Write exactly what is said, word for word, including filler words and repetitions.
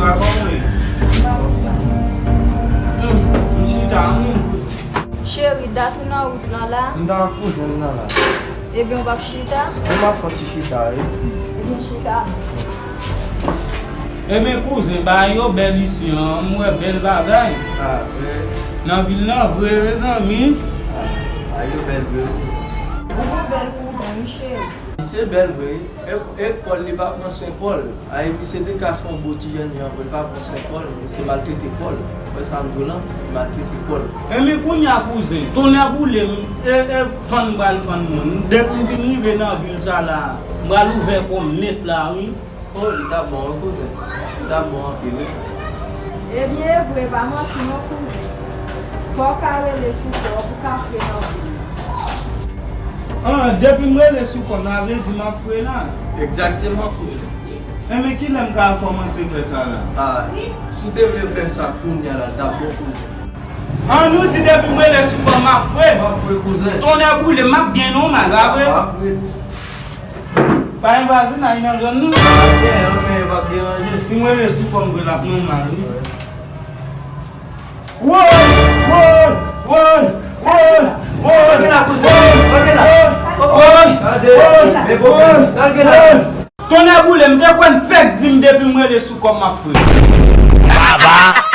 Kòman w ye? Hmm, m chita, hmm. Cheri, dat ou nan wout lan la? M ta wè kouzen m nan la. Ebyen, w p ap chita? Mwen, m ap fè yon ti chita, wi. Ebyen, chita. Ebyen, kouzen, bagay yo bèl isi an, m wè bèl bagay. Ah, vre? Nan vil nan vre, mezanmi. Ah, bagay yo bèl vre, wi. Ou gon bèl kouzen, wi, cheri. Misye bèl vre, wi. E, e kò l, li pa pran swen kò l. Ay, misye te ka fè yon bo ti jènjan vre, li pa pran swen kò l, misye maltrete kò l. Ou wè sa m di w lan, li maltrete kò l. Ebyen, kounye a, kouzen, tonnè boule m, e, e, fann m pral fann moun. Depi m vin rive nan vil sa la, m pral ouvè kò m nèt la, wi. Oh, li t ap bon, wi, kouzen. Li t ap bon anpil, wi. Ebyen, e vre, pa manti non, kouzen. Fò w ka rele sou kò w pou w ka fre nan vil la. Ah, depi m rele sou kò m, sa vle di m ap fre la? Egzakteman, kouzen. Enben, kilè m ka kòmanse fè sa la? Ah, si w te vle fè sa kounye a la, l t ap bon, kouzen. Ah, nou di depi m rele sou kò m, m ap fre? W ap fre, kouzen. Tonnè boule, m ap gen nòmal, pa vre? W ap fre. Pa gen vwazinay nan zòn nan? Pa gen, anfen, pa deranje. Si m rele sou kò m vre, l ap nòmal, wi. Woy! Woy! Woy! Woy! Woy! Sa l gen la, kouzen? Sa l gen la? Woy! Gade, woy! Men bon, sa l gen la? Tonnè boule, m te kwè n fèk di m depi m rele sou kò m, m ap fre. Baba!